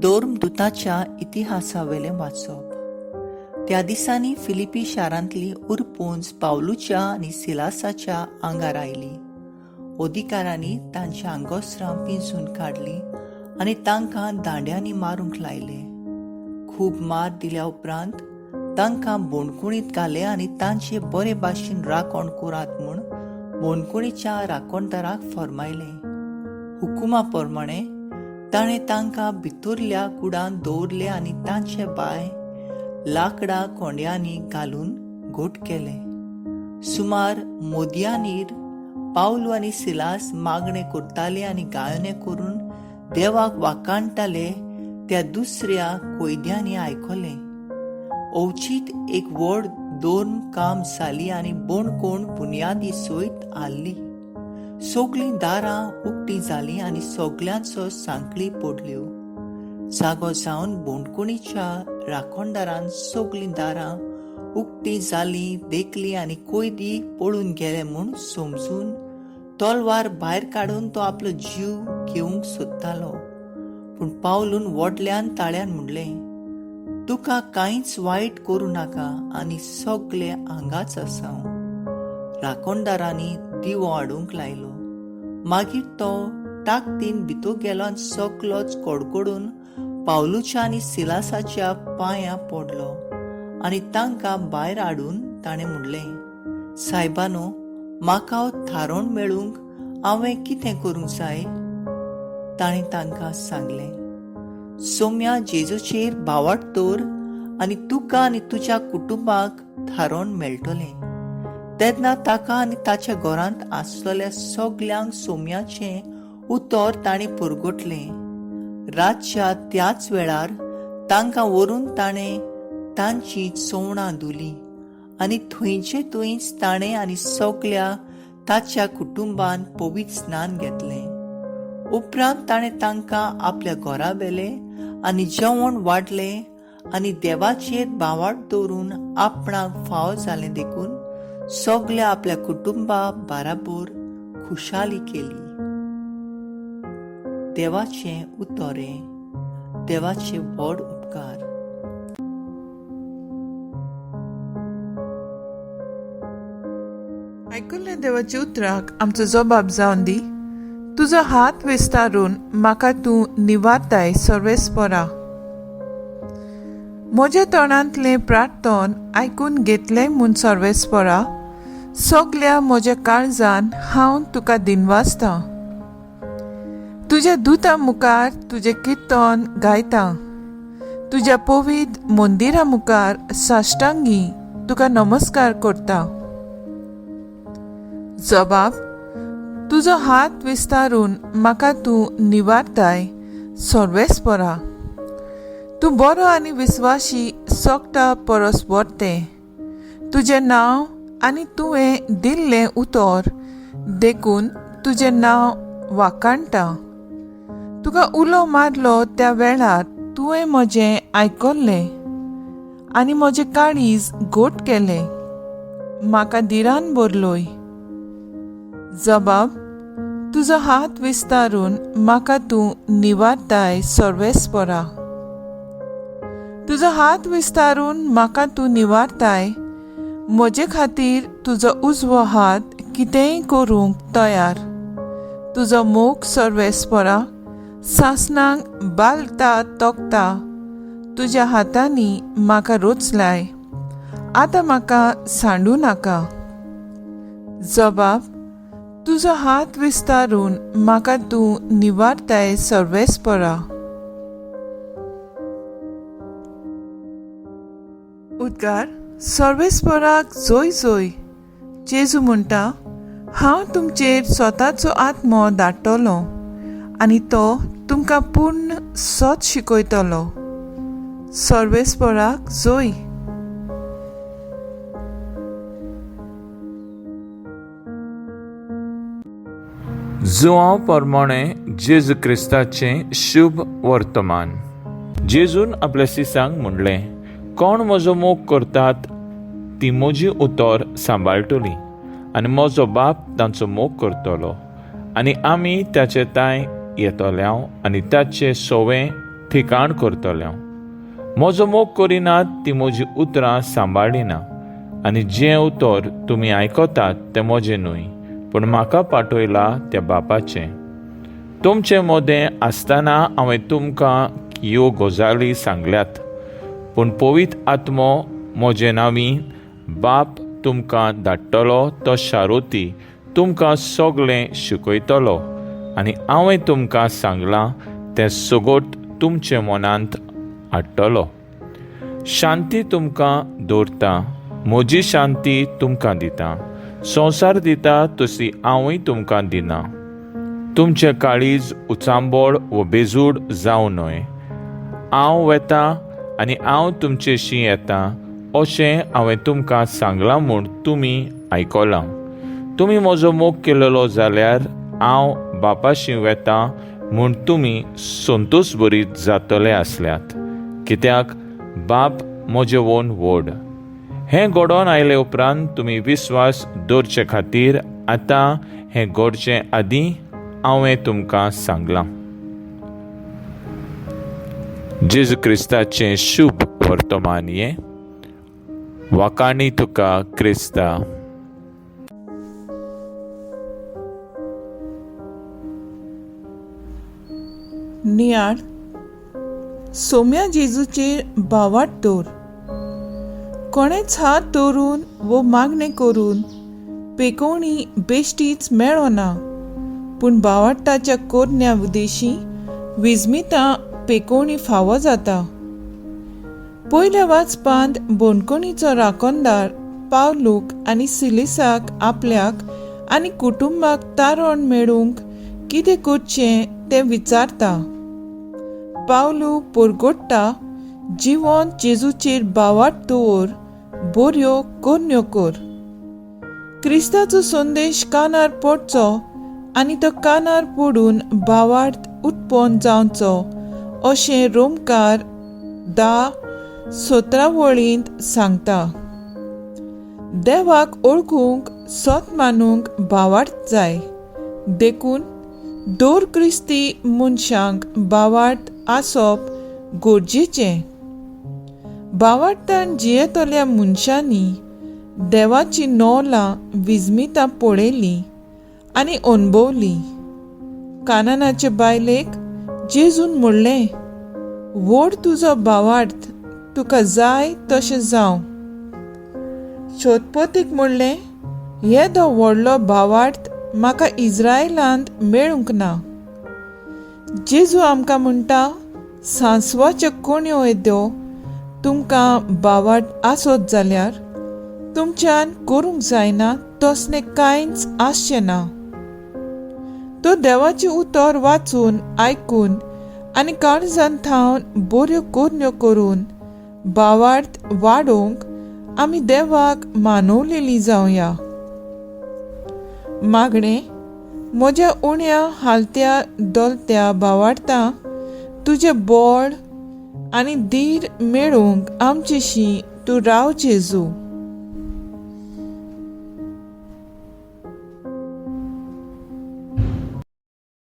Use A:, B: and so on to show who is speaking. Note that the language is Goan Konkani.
A: धर्मदुताच्या इतिहासावेलें वाचप. त्या दिसांनी फिलिपी शारांतली उरपूंज पावलूच्या आनी सिलासाच्या आंगार आयली. अधिकारांनी तांची आंगोस्त्रां पिंजून काडलीं आनी तांकां दांड्यांनी मारूंक लायले. खूब मार दिल्या उपरांत तांकां बोणकुणीत घाले आनी तांचे बरे भाशेन राखण करात म्हूण बोणकुणीच्या राखणदाराक फर्मायलें. हुकुमा प्रमाणे ताणें तांकां भितरल्या कुडांत दवरले आनी तांचे बाय लाकडां कोंड्यांनी घालून घट केले. सुमार मोदयानीर पावलू आनी सिलास मागणें करताले आनी गायने करून देवाक वाखाणटाले त्या दुसऱ्या कोयद्यांनी आयकलें. अवचीत एक व्हड दोन काम जाली आनी बोणकोण बुन्यादी सयत हाल्ली. सगलीं दारां उक्तीं जालीं आनी सगल्यांचो सांकळी पडल्यो. जागो जावन बोणकोणीच्या राखणदारान सगलीं दारां उक्तीं जालीं देखलीं आनी कोयदी पळून गेले म्हूण समजून तलवार भायर काडून तो आपलो जीव घेवंक सोदतालो. पूण पावलून व्हडल्यान ताळ्यान म्हणलें, तुका कांयच वायट करूं नाका आनी सगळे हांगाच आसा. राखणदारांनी दिवो हाडूंक लायलो. मागीर तो ताकदीन भितर गेलो आनी सगलोच कडकडून पावलूच्या आनी सिलासाच्या पांयां पडलो आनी तांकां भायर हाडून ताणें म्हणलें, सायबानो, म्हाका थारोवन मेळूंक हांवें कितें करूंक जाय? ताणें तांकां सांगलें, सोम्या जेजूचेर भावाट दवर आनी तुका आनी तुज्या कुटुंबाक थारोवन मेळटलें. तेन्ना ताका आनी ताच्या घरांत आसलेल्या सगल्यांक सोम्याचें उतर ताणें पुरगटलें. रातच्या त्याच वेळार तांकां व्हरून ताणें तांची चवणां धुलीं आनी थंयचे थंयच ताणें आनी सगल्या ताच्या कुटुंबान पवित्र स्नान घेतलें. उपरांत ताणें तांकां आपल्या घरा व्हेले आनी जेवण वाडलें आनी देवाचेर भावाट दवरून आपणाक फाव जालें देखून सगल्या आपल्या कुटुंबा बाराबोर खुशाली केली. देवाचें उतर हें. देवाचे व्हड उपकार.
B: आयकुल्ल्या देवाच्या उतराक आमचो जबाब जावन दी. तुजो हात विस्तारून म्हाका तूं निवारताय सर्वेस्परा. म्हज्या तोंडांतलें प्रार्थन आयकून घेतलें म्हूण सर्वेस्परा, सगल्या म्हज्या काळजान हांव तुका दिनवासतां. तुज्या दुता मुखार तुजें किर्तन गायतां. तुज्या पवित्र मंदिरा मुखार साश्टांगी तुका नमस्कार करता. जबाब, तुजो हात विस्तारून म्हाका तूं निवारताय सर्वेस्परा. तूं बरो आनी विस्वाशी सोगटा परस बरतें. तुजें नांव आनी तुवें दिल्लें उतर देखून तुजें नांव वाखाणटा. तुका उलो मारलो त्या वेळार तुवें म्हजें आयकल्लें आनी म्हजें काळीज घट केलें. म्हाका धिरान भरलोय. जबाब, तुजो हात विस्तारून म्हाका तूं निवारताय सर्वेस्परा. तुजो हात विस्तारून म्हाका तूं निवारताय. म्हजे खातीर तुजो उजवो हात कितेंय करूंक तयार. तुजो मोग सर्वेस्परा सासणांक बालता तोखता. तुज्या हातांनी म्हाका रोचलाय. आतां म्हाका सांडूं नाका. जबाब, तुजो हात विस्तारून म्हाका तूं निवारताय सर्वेस्परा. उद्गार, सर्वेस्पराक जोय जोय. जेजू म्हणटा, हांव तुमचेर स्वताचो आत्मो धाडटलो आनी तो तुमकां पूर्ण सत शिकयतलो. सर्वेस्पराक जोय.
C: जुआंव परमाणे जेजू क्रिस्ताचें शुभ वर्तमान. जेजून आपल्या सिसांक म्हणलें, कोण म्हजो मोग करतात ती म्हजी उतर सांबाळटली आनी म्हजो बाप तांचो मोग करतलो आनी आमी ताचे तांय येतले आनी ताचे सोवे ठिकाण करतलें. म्हजो मोग करिनात ती म्हजी उतरां सांबाळिना आनी जें उतर तुमी आयकतात तें म्हजें न्हय, पूण म्हाका पाठयला त्या बापाचें. तुमचे मदें आसतना हांवें तुमकां ह्यो गजाली सांगल्यात, पूण पवित्र आत्मो म्हजे नांवी बाप तुमकां धाडटलो तो शारोती तुमकां सगळें शिकयतलो आनी हांवें तुमकां सांगलां तें सगट तुमचे मनांत हाडटलो. शांती तुमकां दवरता, म्हजी शांती तुमकां दिता. संवसार दिता तशी हांवूय तुमकां दिना. तुमचें काळीज उचांबळ वो बेजूड जावं न्हय. हांव वेता आनी हांव तुमचेशी येता अशें हांवें तुमकां सांगलां म्हूण तुमी आयकलां. तुमी म्हजो मोग केलेलो जाल्यार हांव बापाशी वेता म्हूण तुमी संतोश बरीत जातले आसल्यात, कित्याक बाप म्हजे वोन व्हड. हें घडोवन आयले उपरांत तुमी विस्वास दवरचे खातीर आतां हें घडचें आदीं हांवें तुमकां सांगलां. जेजू क्रिस्ताचें शुभ वर्तमान हें. वाकाणी तुका क्रिस्ता.
B: नियाळ सोम्या जेजूचेर भावाट दवर. कोणेच हात दवरून वो मागणें करून पेकोवणी बेश्टीच मेळना, पूण भावार्ताच्या कोरण्या उदेशी विजमितां पेकोवणी फावो जाता. पयल्या वाचपांत बोणकोणीचो राखणदार पावलूक आनी सिलिसाक आपल्याक आनी कुटुंबाक तारण मेळूंक कितें करचें तें विचारता. पावलू पोरगोडटा, जिवन जेजूचेर भावार्त दवर, बऱ्यो करण्यो कर. क्रिस्ताचो संदेश कानार पडचो आनी तो कानार पडून भावार्त उत्पन्न जावचो अशें रोमकार 10:17 वळींत सांगता. देवाक ओळखूंक सत मानूंक भावार्त जाय, देखून दर क्रिस्ती मनशांक भावार्त आसप गरजेचें. भावार्तान जियेतल्या मनशांनी देवाची नोलां विजमितां पळयलीं आनी अणभवलीं. कानानाचे बायलेक जेजून म्हणलें, व्हड तुजो भावार्त, तुका जाय तशें जावं. शोधपतीक म्हणलें, येदो व्हडलो भावार्त म्हाका इज्रायलांत मेळूंक ना. जेजू आमकां म्हणटा, सांसवाच्यो कोण्यो येद्यो तुमकां भावार्त आसत जाल्यार तुमच्यान करूंक जायना तसलें कांयच आसचें ना. तो देवाचें उतर वाचून आयकून आनी काळजान थावन बऱ्यो करण्यो करून भावार्त वाडोवंक आमी देवाक मानवलेली जावया. मागणें, म्हज्या उण्या हालत्या दोलत्या भावार्ता तुजें बळ आनी धीर मेळूंक आमचेशी तूं राव जेजू.